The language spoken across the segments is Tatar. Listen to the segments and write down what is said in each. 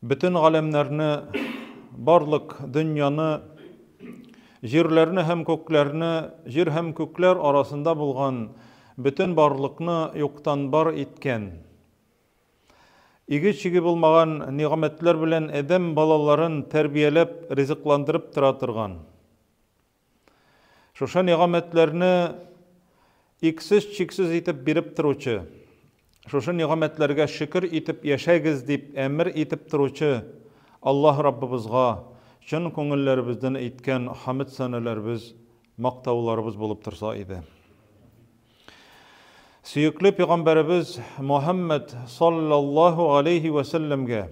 Бөтен галәмнәрне, барлык дөньяны, җирләрне һәм күкләрне, җир һәм күкләр арасында булган бөтен барлыкны юктан бар иткән, иге-чиге булмаган нигъмәтләр белән адәм балаларын тәрбияләп, ризыкландырып тора торган, Шушы нигъмәтләрне иксез-чиксез итеп биреп торучы, шушы нигъмәтләргә шөкер итеп яшәгез дип әмер итеп торучы Аллаһ Раббыбызга чын күңелләребездән әйткән хәмд-сәнәләребез, мактауларыбыз булып торса иде. Сөекле пәйгамбәребез Мухәммәд саллаллаһу алейһи вә сәлләмгә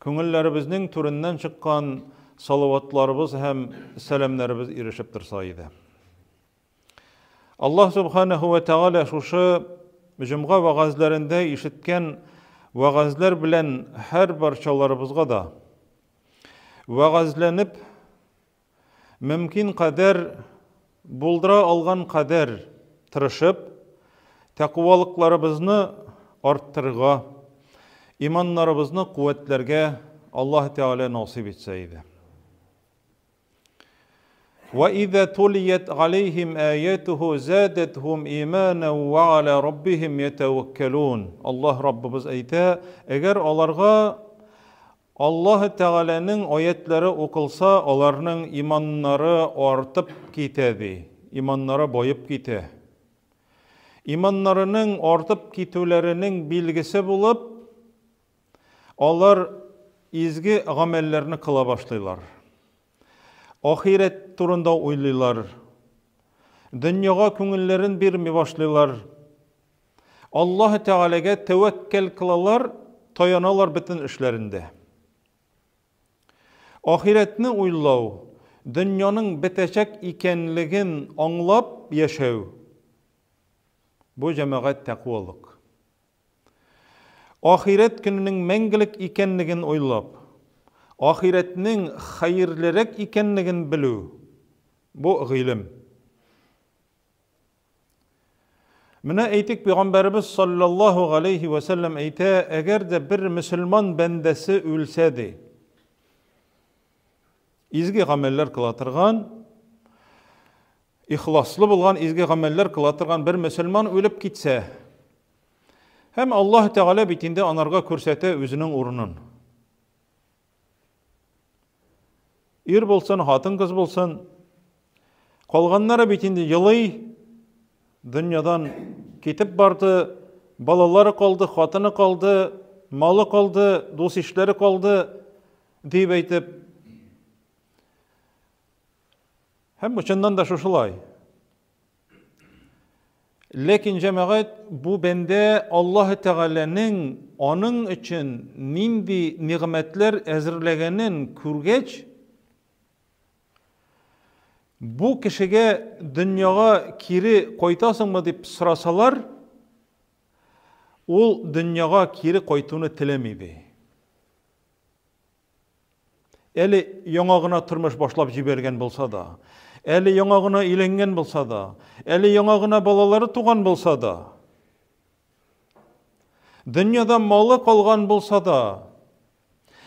Күңелләребезнең түреннән чыккан салаватларыбыз һәм сәламнәребез ирешеп торса иде. Аллаһ Субханаһу ва Тааля шушы җомга вәгазьләрендә ишеткән вәгазьләр белән һәр барчаларыбызга да вәгазьләнеп Мөмкин кадәр, булдыра алган кадәр тырышып, тәкъвалыкларыбызны арттырырга, иманнарыбызны куәтләргә Аллаһ Тәгалә насыйп итсә иде. Ва иза тулият алейхим аятуху задатхум имана ва аля раббихим ятаваккалун. Аллаһ Раббыбыз әйтә, әгәр аларга Аллаһы Тәгаләнең аятьләре укылса, аларның иманнары артып китә, ди. Иманнары баеп китә. Иманнарының артып китүләренең билгесе булып, алар изге гамәлләрне кыла башлыйлар. Ахирәт турында уйлыйлар. Дөньяга күңелләрен бирми башлыйлар. Аллаһ Тәгаләгә тәвәккәл кылалар, таяналар бөтен эшләрендә. Ахирәтне уйлау, дөньяның бетәчәк икәнлеген аңлап яшәү, бу җәмәгать тәкъвалык. Ахирәт көненең мәңгелек икәнлеген уйлап, ахирәтнең хәерлерәк икәнлеген белү, бу гыйлем. Менә әйтик, пәйгамбәребез саллаллаһу галәйһи вә сәлләм әйтә, әгәр дә бер мөселман бәндәсе үлсә ди, изге гамәлләр кыла торган, ихласлы булган изге гамәлләр кыла торган бер мөселман үлеп китсә, һәм Аллаһ Тәгалә бит инде анарга күрсәтә үзенең урынын. Ир булсын, хатын-кыз булсын. Калганнары бит инде елый, дөньядан китеп барды, балалары калды, хатыны калды, малы калды, дус-ишләре калды, дип әйтеп. Һәм чыннан да шушылай. Ләкин җәмәгать бу бәндә Аллаһ Тәгаләнең аның өчен нинди нигъмәтләр әзерләгәнен күргәч, бу кешегә дөньяга кире кайтасыңмы дип сорасалар, ул дөньяга кире кайтуны теләми ди. Әле яңа гына тормыш башлап җибәргән булса да, әле яңа гына өйләнгән булса да, әле яңа гына балалары туган булса да, дөньяда малы калган булса да,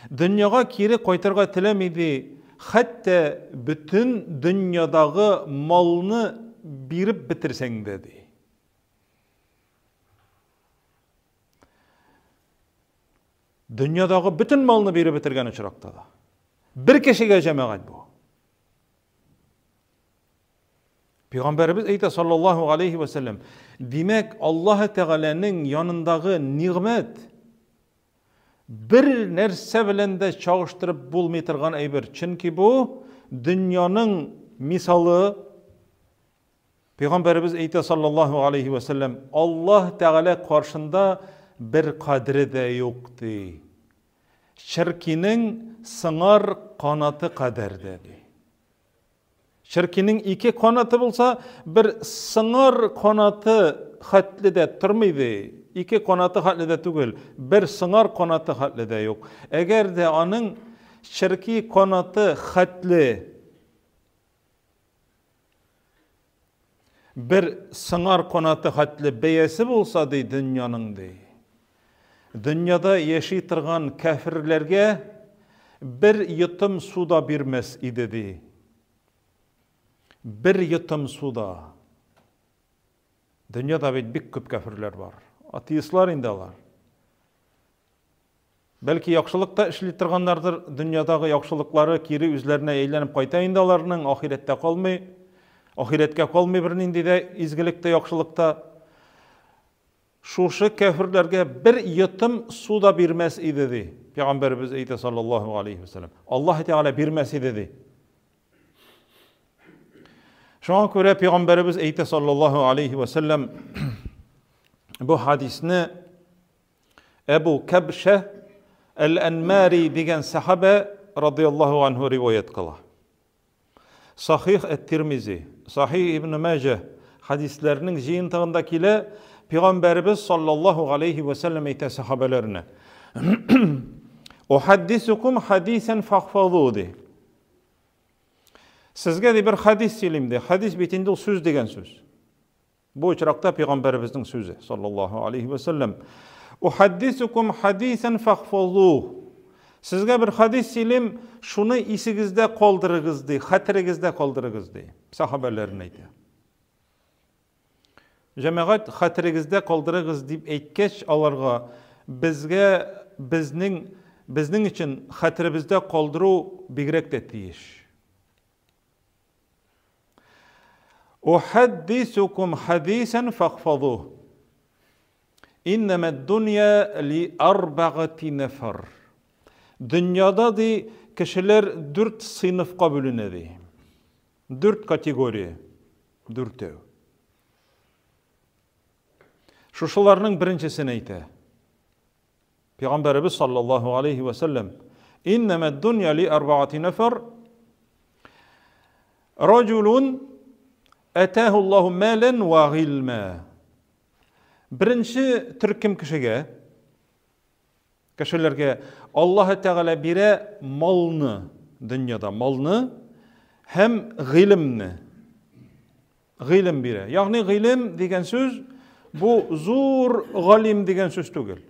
дөньяга кире кайтырга теләми ди, хәтта бөтен дөньядагы малны биреп бетерсәң дә ди. Дөньядагы бөтен малны биреп бетергән очракта да. Бер кешегә җәмәгать бу. Пәйгамбәребез әйтә саллаллаһу алейхи ва сәлләм, димәк, Аллаһ Тәгаләнең янындагы нигъмәт бер нәрсә белән дә чагыштырып булмый торган әйбер. Чөнки бу дөньяның мисалы. Пәйгамбәребез әйтә саллаллаһу алейхи вә сәлләм, Аллаһ Тәгалә каршында бер кадере дә юк ди. Черкинең сыңар канаты кадәр дә ди. Черкинең ике канаты булса, бер сыңар канаты хәтле дә тормый ди. Ике канаты хәтле дә түгел, бер сыңар канаты хәтле дә юк. Әгәр дә аның черки канаты хәтле Бер сыңар канаты хәтле бәясе булса, ди, дөньяның, ди. дөньяда яши торган кәферләргә бер йотым су да бирмәс иде, ди. Бер йотым су да. Дөньяда бит бик күп кәферләр бар. Атеистлар инде алар. Бәлки яхшылык та эшли торганнардыр, дөньядагы яхшылыклары кире үзләренә әйләнеп кайта инде аларның, ахирәттә калмый. Ахирәткә калмый бернинди дә изгелек тә, яхшылык та. Шушы кәферләргә бер йотым су да бирмәс иде, ди. Пәйгамбәребез әйтә саллаллаһу алейхи вәсәлләм. Аллаһ Тәгалә бирмәс иде, ди. Шуңа күрә пәйгамбәребез әйтә саллаллаһу алейхи вәсәлләм бу хадисне Әбу Кәбшә Әл-Әнмари дигән сәхабә радияллаһу анһу риваять кыла. Сахих әт-Тирмизи, Сахих ибн Маҗа хадисләренең җыентыгында килә, Пәйгамбәребез саллаллаһу алейхи вә сәлләм әйтә сәхабәләренә. Ухаддисукум хадисән фахфазу ди. Сезгә ди бер хадис сөйлим ди. Хадис бит инде ул сүз дигән сүз. Бу очракта пәйгамбәребезнең сүзе, саллаллаһу алейхи ва сәлләм. Ухаддисукум хадисан фахфазу. Сезгә бер хадис сөйлим, шуны исегездә калдырыгыз ди, хәтерегездә калдырыгыз ди. Сахабәләренә әйтә. Җәмәгать хәтерегездә калдырыгыз дип әйткәч аларга безгә безнең безнең өчен хәтеребездә калдыру бигрәк тә тиеш. Ухаддисукум хадисан фахфазу. Иннәмә дөнья ли арбагати нәфәр. Дөньяда ди кешеләр дүрт сыйныфка бүленә ди. Дүрт категория. Дүртәү. Шушыларның беренчесен әйтә. Пәйгамбәребез саллаллаһу алейхи ва сәлләм: "Иннәмә дөнья ли арбаати нафар раҗулун атаһу Аллаһу малан ва гыйльма." Беренче төркем кешегә кешеләргә Аллаһ Тәгалә бирә малны, дөньяда малны һәм гыйлемне. Гыйлем бирә. Ягъни гыйлем дигән сүз бу зур галим дигән сүз түгел.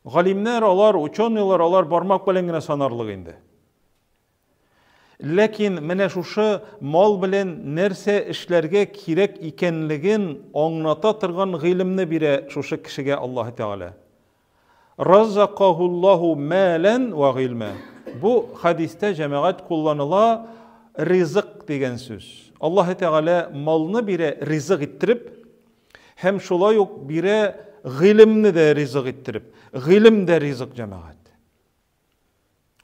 Галимнәр алар, ученыйлар алар бармак белән генә санарлык инде. Ләкин менә шушы мал белән нәрсә эшләргә кирәк икәнлеген аңлата торган гыйлемне бирә шушы кешегә Аллаһ Тәгалә. Разакахуллаху мәлән вә гыйльмә. Бу хәдистә җәмәгать кулланыла ризык дигән сүз. Аллаһ Тәгалә малны бирә ризык иттереп һәм шулай ук бирә гыйлемне дә ризык иттереп. Гыйлем дә ризык җәмәгать.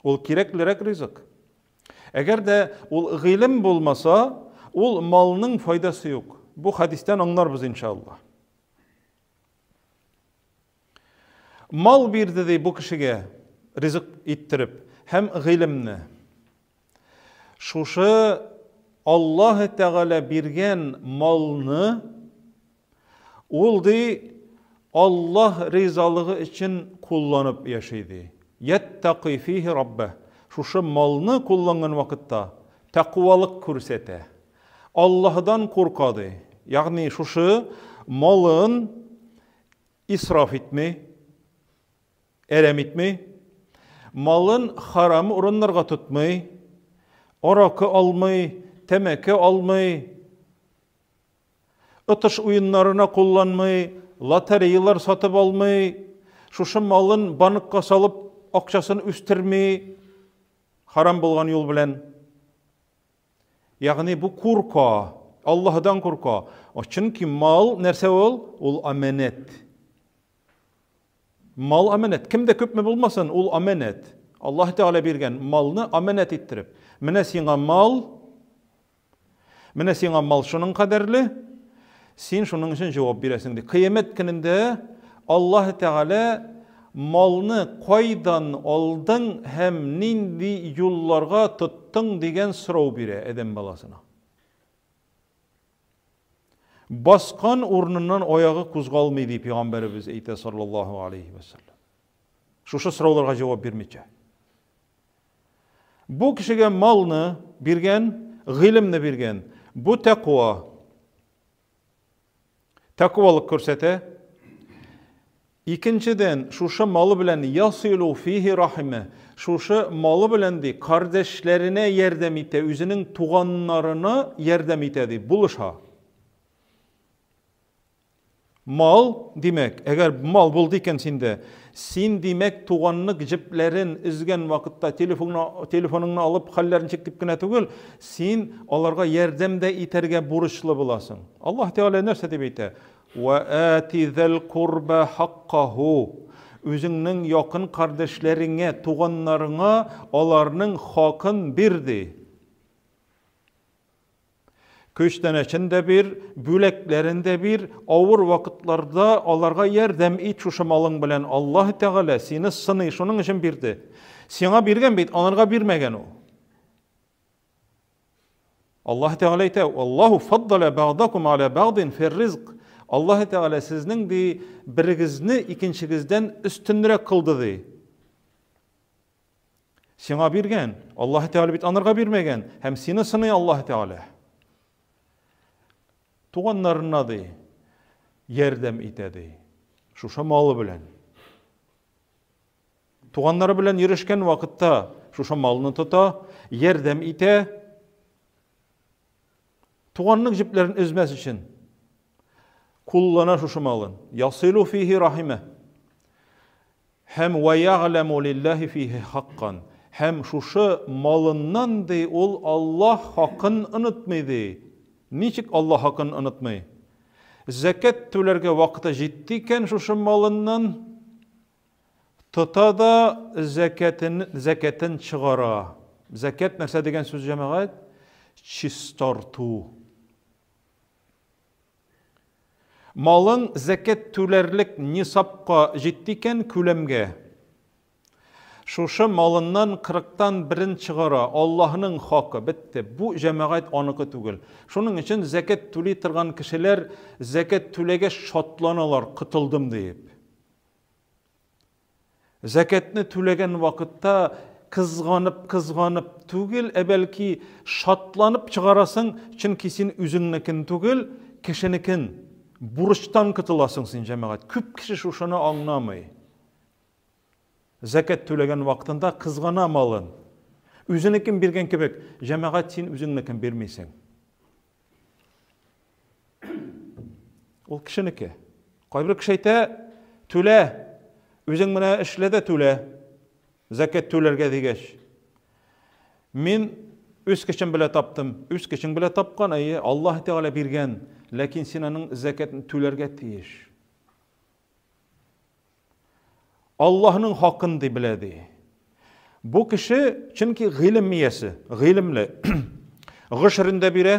Ул кирәклерәк ризык. Әгәр дә ул гыйлем булмаса, ул малның файдасы юк. Бу хәдистән аңларбыз иншаллаһ. Мал бирде ди бу кешегә ризык иттереп һәм гыйлемне. Шушы Аллаһ Тәгалә биргән малны ул ди Аллаһ ризалыгы өчен кулланып яши ди. Яттакый фихи раббә. Шушы малны кулланган вакытта тәкъвалык күрсәтә. Аллаһдан курка ди. Ягъни шушы малын исраф итми, әрәм итми, малын харам урыннарга тотмый, аракы алмый, тәмәке алмый, отыш уеннарына кулланмый, лотереялар сатып алмый, шушы малын банкка салып акчасын үстерми, харам булган юл белән. Ягъни бу курка, Аллаһыдан курка. Чөнки мал нәрсә ул? Ул амәнәт. Мал амәнәт. Кемдә күпме булмасын, ул амәнәт. Аллаһ Тәгалә биргән малны амәнәт иттереп. Менә сиңа мал, менә сиңа мал шуның кадәрле, син шуның өчен җавап бирәсең ди. Кыямәт көнендә Аллаһ Тәгалә малны кайдан алдың һәм нинди юлларга тоттың дигән сорау бирә адәм баласына. Баскан урыныннан аягы кузгалмый ди пәйгамбәребез әйтә саллаллаһу алейхи ва саллям. Шушы сорауларга җавап бирмичә. Бу кешегә малны биргән, гыйлемне биргән. Бу тәкъва. Тәкъвалык күрсәтә. Икенчедән, шушы малы белән ясыйлу фихи рахиме, шушы малы белән ди, кардәшләренә ярдәм итә, үзенең туганнарына ярдәм итә ди, булыша. Мал, димәк, әгәр мал булды икән синдә, син, димәк, туганлык җепләрен өзгән вакытта телефоныңны, телефоныңны алып хәлләрен чик дип кенә түгел, син аларга ярдәм дә итәргә бурычлы буласың. Аллаһ Тәгалә нәрсә дип әйтә? Ва ати зәл курба хаккаху. Үзеңнең якын кардәшләреңә, туганнарыңа аларның хакын бир ди. Күчтәнәчен дә бир, бүләкләрен дә бир, авыр вакытларда аларга ярдәм ит шушы малың белән. Аллаһ Тәгалә сине сыный, шуның өчен бирде. Сиңа биргән бит, аларга бирмәгән ул. Аллаһ Тәгалә әйтә, Аллаһу фаддала бa'дакум аля бa'дин фир ризк. Аллаһ Тәгалә сезнең ди берегезне икенчегездән өстенрәк кылды ди. Сиңа биргән. Аллаһ Тәгалә бит анарга бирмәгән. Һәм сине сыный Аллаһ Тәгалә. Туганнарына ди, ярдәм итә ди. Шушы малы белән. Туганнары белән йөрешкән вакытта шушы малны тота, ярдәм итә. Туганлык җепләрен өзмәс өчен куллана шушы малын. Ясилу фихи рахима. Һәм вә ягъләму лиллаһи фихи хаккан. Һәм шушы малыннан ди ул Аллаһ хакын онытмый ди. Ничек Аллаһ хакын онытмый? Зәкәт түләргә вакыты җитте икән шушы малыннан, тота да зәкәтен, зәкәтен чыгара. Зәкәт нәрсә дигән сүз, җәмәгать? Чистарту. Малың зәкәт түләрлек нисабка җитте икән, күләмгә. Шушы малыннан кырыктан берен чыгара, Аллаһның хакы, бетте. Бу җәмәгать аныкы түгел. Шуның өчен зәкәт түли торган кешеләр зәкәт түләгәч шатланалар, котылдым диеп. Зәкәтне түләгән вакытта кызганып-кызганып түгел, ә бәлки шатланып чыгарасың, чөнки син үзеңнекен түгел, кешенекен бурычтан котыласың син, җәмәгать. Күп кеше шушыны аңламый. Зәкәт түләгән вакытында кызгана малын. Үзенекен биргән кебек, җәмәгать, син үзеңнекен бирмисең. Ул кешенеке. Кайбер кеше әйтә, түлә, үзең менә эшлә дә түлә. Зәкәт түләргә дигәч. Мин үз көчем белән таптым. Үз көчең белән тапкан, әйе, Аллаһ Тәгалә биргән, ләкин син аның зәкәтен түләргә тиеш. Аллаһның хакын ди белә ди. Бу кеше чөнки гыйлем иясе, гыйлемле. Гошерен дә бирә,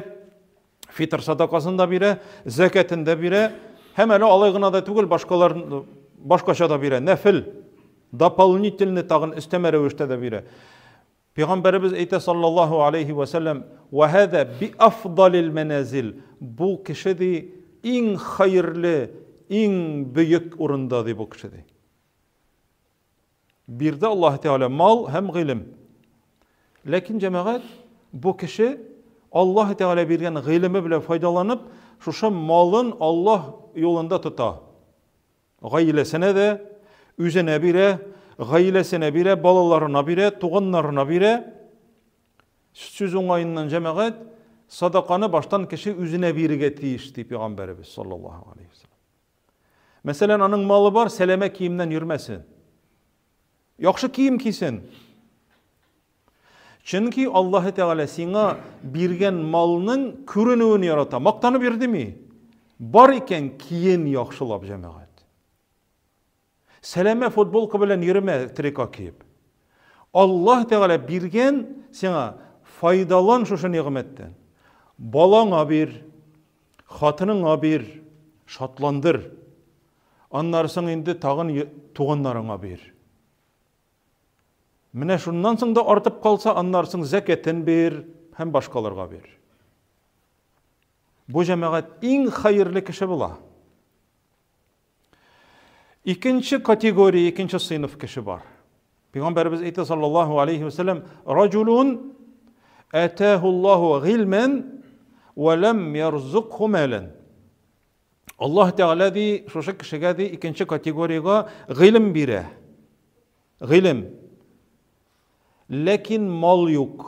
фитр садакасын да бирә, зәкәтен дә бирә, һәм әле алай гына да түгел, башкалар башкача да бирә. Нәфил, дополнительный тагын өстәмә рәвештә дә бирә. Пәйгамбәребез әйтә саллаллаһу алейхи ва сәлләм, "Ва һаза би афдалил маназил." Бу кеше ди иң хәерле, иң бөек урында ди бу кеше ди. Бирде Аллаһ Тәгалә мал һәм гыйлем. Ләкин җәмәгать бу кеше Аллаһ Тәгалә биргән гыйлеме белән файдаланып, шушы малын Аллаһ юлында тота. Гаиләсенә дә, үзенә бирә, гаиләсенә бирә, балаларына бирә, туганнарына бирә. Сүз уңаеннан җәмәгать, садаканы баштан кеше үзенә бирергә тиеш, ди пәйгамбәребез саллаллаһу алейхи вәсәлләм. Мәсәлән, аның малы бар, сәләмә киемнән йөрмәсен. Яхшы кием кисен. Чөнки Аллаһы Тәгалә сиңа биргән малның күренүен ярата. Мактанып йөр дими. Бар икән, киен яхшылап, җәмәгать. Сәләмә футболка белән йөрмә, трико киеп. Аллаһ Тәгалә биргән сиңа, файдалан шушы нигъмәттән. Балаңа бир, хатыныңа бир, шатландыр. Аннары соң инде тагын туганнарыңа бир. Менә шуннан соң да артып калса, аннары соң зәкәтен бир һәм башкаларга бир. Бу җәмәгать иң хәерле кеше була. Икенче категория, икенче сыйныф кеше бар. Пәйгамбәребез әйтә саллаллаһу алейхи ва сәлләм, "Раҗулун атаһу Аллаһу гыйльман ва лам ярзукху малан." Аллаһ Тәгалә ди, шушы кешегә ди, икенче категориягә гыйлем бирә. Гыйлем. Ләкин мал юк.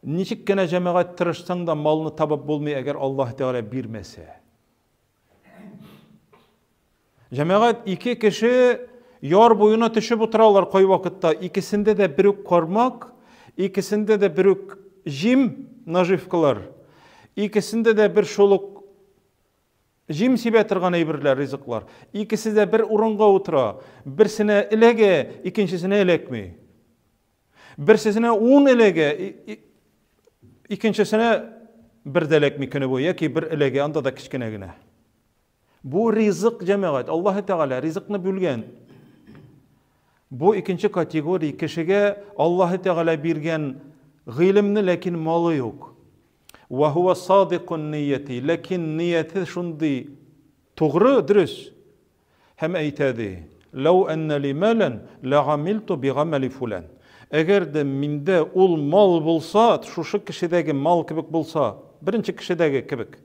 Ничек кенә җәмәгать тырышсаң да малны табып булмый, әгәр Аллаһ Тәгалә бирмәсә. Җәмәгать ике кеше яр буена төшеп утыралар кайвакытта. Икесендә дә бер үк кармак, икесендә дә бер үк җим, наживкалар. Икесендә дә бер шул ук җим сибә торган әйберләр, ризыклар. Икесе дә бер урынга утыра. Берсенә эләгә, икенчесенә эләкми. Берсесенә ун эләгә, икенчесенә бер дә эләкми көне буе, яки бер эләгә, анда да кечкенә генә. Бу ризык җәмәгать, Аллаһы Тәгалә ризыкны бүлгән. Бу икенче категория кешегә Аллаһы Тәгалә биргән гыйлемне, ләкин малы юк. Ва хуа садикун нияти, ләкин нияте шундый тугры, дөрес. Һәм әйтә ди: Лау әннә ли малән, ләгамилту бигамәли фулән. Әгәр дә миндә ул мал булса, шушы кешедәге мал кебек булса, беренче кешедәге кебек,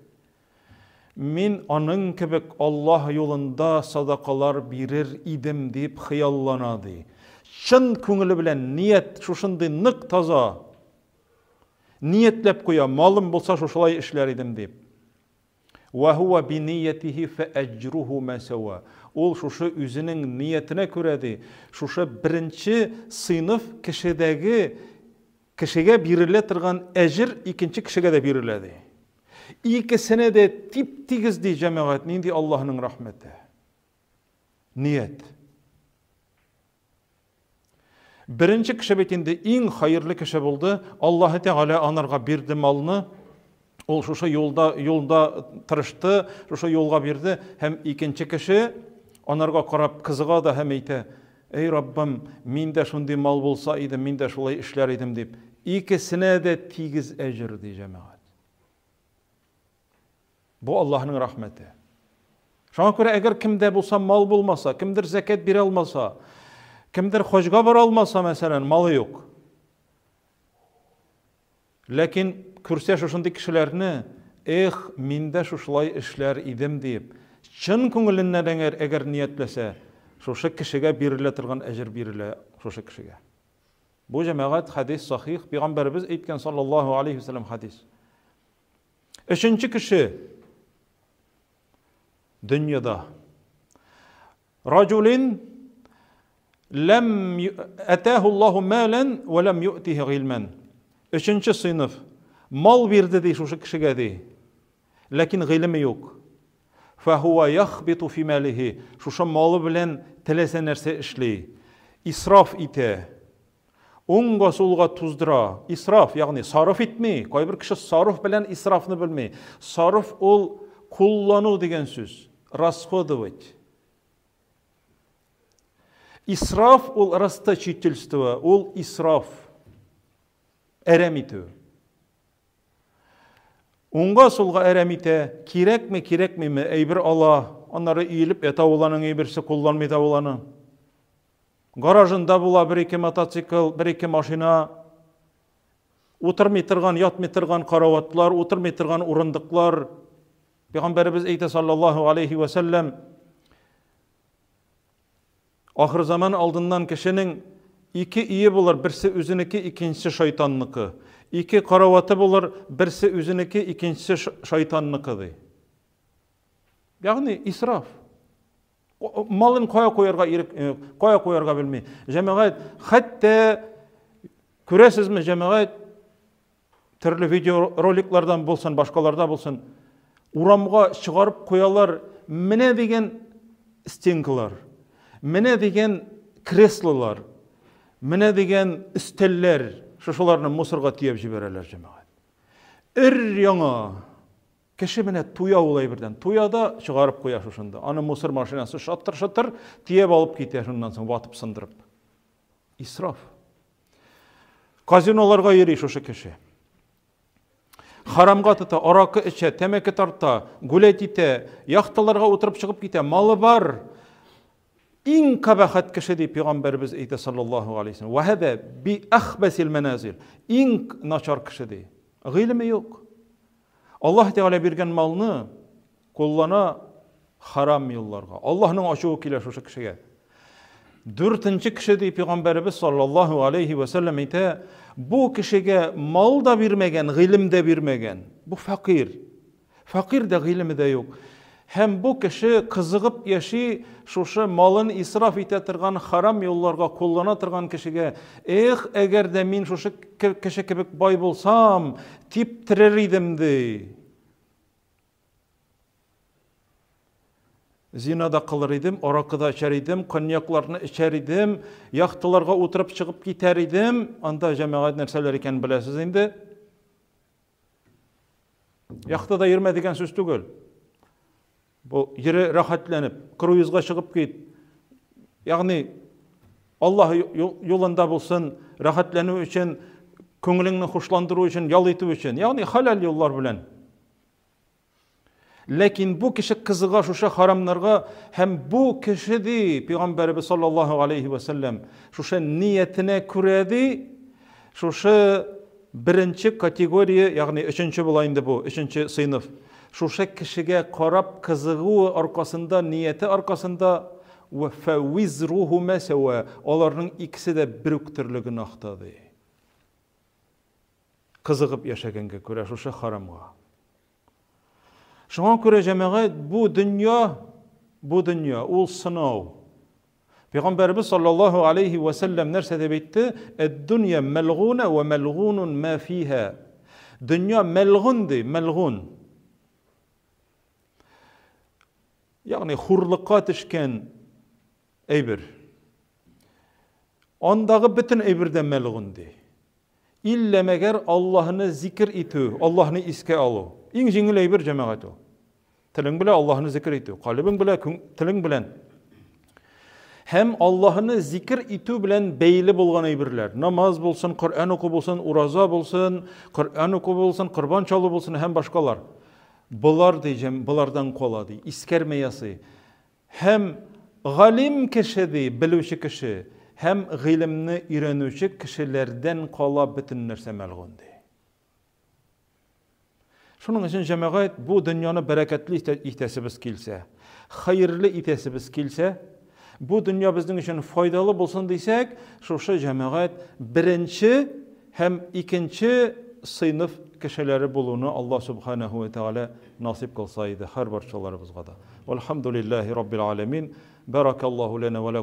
Мин аның кебек Аллаһ юлында садакалар бирер идем, дип хыяллана, ди. Чын күңеле белән ният шушындый нык таза. Ниятләп куя, малым булса шушылай эшләр идем, дип. Ва хуа биниятихи фәәҗруху ма сәва. Ул шушы үзенең ниятенә күрә, ди, шушы беренче сыйныф кешедәге Кешегә бирелә торган әҗер икенче кешегә дә бирелә, ди. Икесенә дә тип-тигез, ди җәмәгать, нинди Аллаһның рәхмәте. Ният. Беренче кеше бит инде иң хәерле кеше булды. Аллаһы Тәгалә анарга бирде малны. Ул шушы юлда юлда тырышты, шушы юлга бирде һәм икенче кеше анарга карап кызыга да һәм әйтә: Әй Раббым, миндә шундый мал булса иде, мин дә шулай эшләр идем, дип. Икесенә дә тигез әҗер, ди җәмәгать. Бу Аллаһның рәхмәте. Шуңа күрә әгәр кемдә булса мал булмаса, кемдер зәкят бирә алмаса, кемдер хаҗга бара алмаса, мәсәлән, малы юк. Ләкин күрсә шушындый кешеләрне, Эх, мин дә шушылай эшләр идем, диеп, чын күңеленнән әгәр, әгәр ниятләсә, шушы кешегә бирелә торган әҗер бирелә шушы кешегә. Бу җәмәгать хәдис сахих, пәйгамбәребез әйткән саллаллаһу алейһи ва сәлләм хәдис. Өченче кеше дөньяда. Раҗулин ләм атаһу Аллаһу малан ва ләм юътиһи гыйльман. Өченче сыйныф. Мал бирде ди шушы кешегә ди. Ләкин гыйлеме юк. Фахуа яхбиту фи малихи. Шушы малы белән теләсә нәрсә эшли. Исраф итә. Уңга-сулга туздыра. Исраф, ягъни сарыф итми. Кайбер кеше сарыф белән исрафны белми. Сарыф ул куллану дигән сүз. Расходовать. Исраф ул расточительство, ул исраф. Әрәм итү. Уңга-сулга әрәм итә, кирәкме, кирәкмиме, әйбер ала, аннары иелеп ята ул аның әйберсе, кулланмый да ул аны. Гаражында була бер-ике мотоцикл, бер-ике машина. Утырмый торган, ятмый торган караватлар, утырмый торган урындыклар. Пәйгамбәребез әйтә саллаллаһу алейхи ва сәлләм, ахыр заман алдыннан кешенең ике өе булыр, берсе үзенеке, икенчесе шайтанныкы. Ике караваты булыр, берсе үзенеке, икенчесе шайтанныкы ди. Ягъни исраф. Малын кая куярга ирек, э, кая куярга белми. Җәмәгать, хәтта күрәсезме, җәмәгать төрле видеороликлардан булсын, башкаларда булсын, урамга чыгарып куялар менә дигән стенкалар, менә дигән креслолар, менә дигән өстәлләр, шушыларны мусорга төяп җибәрәләр җәмәгать. Өр яңа Кеше менә туя ул әйбердән. Туя да чыгарып куя шушында. Аны мусор машинасы шатыр-шатыр тиеп алып китә шуннан соң ватып сындырып. Исраф. Казиноларга йөри шушы кеше. Харамга тота, аракы эчә, тәмәке тарта, гулять итә, яхталарга утырып чыгып китә, малы бар. Иң кабахәт кеше дип пәйгамбәребез әйтә саллаллаһу алейһи ва сәлләм. Би ахбасил маназил. Иң начар кеше ди. Гыйлеме юк. Аллаһ Тәгалә биргән малны куллана харам юлларга. Аллаһның ачуы килә шушы кешегә. Дүртенче кеше ди пәйгамбәребез саллаллаһу алейхи ва сәлләм әйтә, бу кешегә мал да бирмәгән, гыйлем дә бирмәгән. Бу фәкыйрь. Фәкыйрь дә гыйлеме дә юк. Һәм бу кеше кызыгып яши, шушы малын исраф итә торган, харам юлларга куллана торган кешегә, эх, әгәр дә мин шушы кеше кебек бай булсам, типтерер идем, ди. Зина да кылыр идем, аракы да эчәр идем, коньякларны эчәр идем, яхталарга утырып чыгып китәр идем. Анда җәмәгать нәрсәләр икәнен беләсез инде. Яхтада йөрмә дигән сүз түгел. Бу йөре рәхәтләнеп, круизга чыгып кит. Ягъни Аллаһ юлында булсын, рәхәтләнү өчен, күңелеңне хушландыру өчен, ял итү өчен, ягъни халәл юллар белән. Ләкин бу кеше кызыга шушы харамнарга һәм бу кеше ди, пәйгамбәребез саллаллаһу алейхи ва сәлләм, шушы ниятенә күрә ди, шушы беренче категория, ягъни өченче була инде бу, өченче сыйныф. Шушы кешегә карап кызыгуы аркасында, нияте аркасында ва фәвизрухума сәва, аларның икесе дә бер үк төрле гөнаһта ди. Кызыгып яшәгәнгә күрә шушы харамга. Шуңа күрә җәмәгать бу дөнья, бу дөнья ул сынау. Пәйгамбәребез саллаллаһу алейхи ва сәлләм нәрсә дип әйтте? Әд-дөнья мәлгуна ва мәлгунун ма фиһа. Дөнья мәлгун ди, мәлгун. Ягъни хурлыкка төшкән әйбер. Андагы бөтен әйбер дә мәлгун ди. Иллә мәгәр Аллаһны зикер итү, Аллаһны искә алу. Иң җиңел әйбер җәмәгать ул. Телең белән Аллаһны зикер итү, калебең белән, телең белән. Һәм Аллаһны зикер итү белән бәйле булган әйберләр. Намаз булсын, Коръән уку булсын, ураза булсын, Коръән уку булсын, корбан чалу булсын һәм башкалар. Болар ди, болардан кала ди, искәрмә ясый. Һәм галим кеше, ди, белүче кеше, һәм гыйлемне өйрәнүче кешеләрдән кала бөтен нәрсә мәлгун, ди. Шуның өчен, җәмәгать, бу дөньяны бәрәкәтле итәсебез килсә, хәерле итәсебез килсә, бу дөнья безнең өчен файдалы булсын дисәк, шушы җәмәгать беренче һәм икенче сыйныф кешеләре булуны Аллаһ Субханаһу ва Тәгалә насыйп кылса иде һәрбарчаларыбызга да. Вальхамдулиллаһи раббил аләмин. Бәракаллаһу ләнә ва ләкум.